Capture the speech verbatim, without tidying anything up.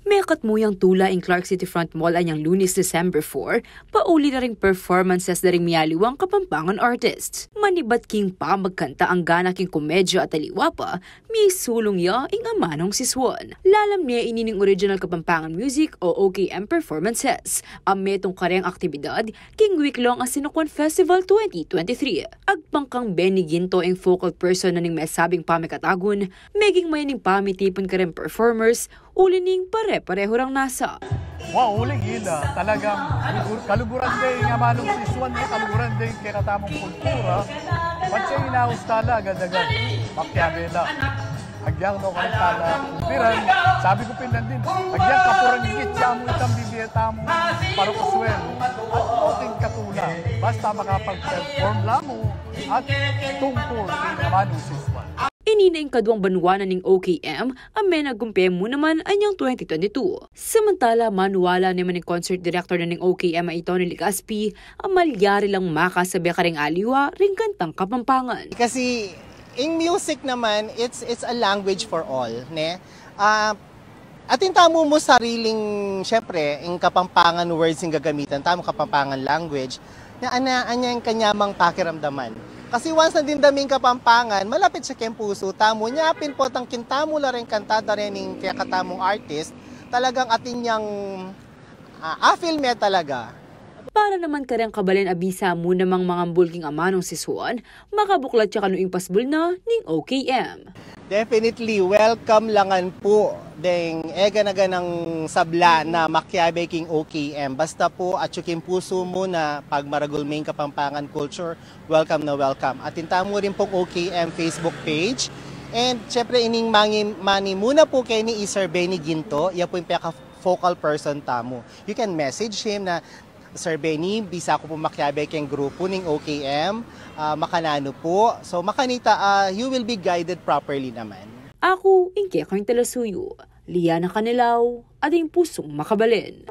Mekat mu yang tula ing Clark City Front Mall anyang Lunes, December four, pauli na ring performances da ring mialiwang Kapampangan artists. Manibat king pamagkanta, anggana king komedya at aliwa pa, misulung ya ing amanung sisuan. Lalam ne ini ning original Kapampangan music o O K M performances a metung kareng aktibidad king week-long a Sinukwan Festival twenty twenty-three. Agpang kang Benny Ginto ing focal person na ning mesabing pamikatagun, meging mayaning pamitipun kareng performers, uli ning pare-parehu rang nasa. Wa, uling ila, talagang lugur-, kaluguran de ing amanung sisuan, e, kaluguran de ing kekatamung kultura. Patse inaus tala, agad-agad, makiabe la. Agyang no kami tala kumpiran, sabi ku pin nandin, agyang kapuran git ya mu itang bibie tamu para kuswelu. At no king katula, basta makapag-perform la mu at tungkul king amanung sisuan. Ini na ing kaduang banwa na ning O K M a menagumpe mu naman anyang twenty twenty-two. Samantala, maniwala ne man ing concert director na ning O K M a i Tony Legaspi a malyari lang makasabe kareng aliwa ring kantang Kapampangan. Kasi ing music naman, it's, it's a language for all, ne? Ah, atin tamu mu sariling, syempre, ing Kapampangan words ing gagamitan tamu, Kapampangan language, na ana, anya ing kanya mang pakiramdaman. Kasi once na dimdam ing Kapampangan, malapit ya keng pusu tamu. Nya pin potang kinta mu la ring kanta da rening kekatamung artist, talagang atin yang, ah, a-feel me talaga. Para naman kareng kabalen a bisa mu namang mangambul king amanung sisuan, makabuklat ya kanu ing pasbul na ning O K M. Definitely, welcome la ngan pu deng e gana-ganang sabla na makiabe king O K M. Basta pu atyu king pusu mu na pagmaragul me ing Kapampangan culture, welcome na welcome. Atin tamu rin pung O K M Facebook page. And syempre, ining mangi-, mani mu na pu keni i Sir Benny Ginto, iya pu ing peka-focal person tamu. You can message him na, "Sir Benny, bisa ku pu makiabe keng grupu ning O K M, ah, makananu pu?" So, makanita, ah, you will be guided properly naman. Aku ing kekayung talasuyu, Liana Canelao, atin pusung makabalen.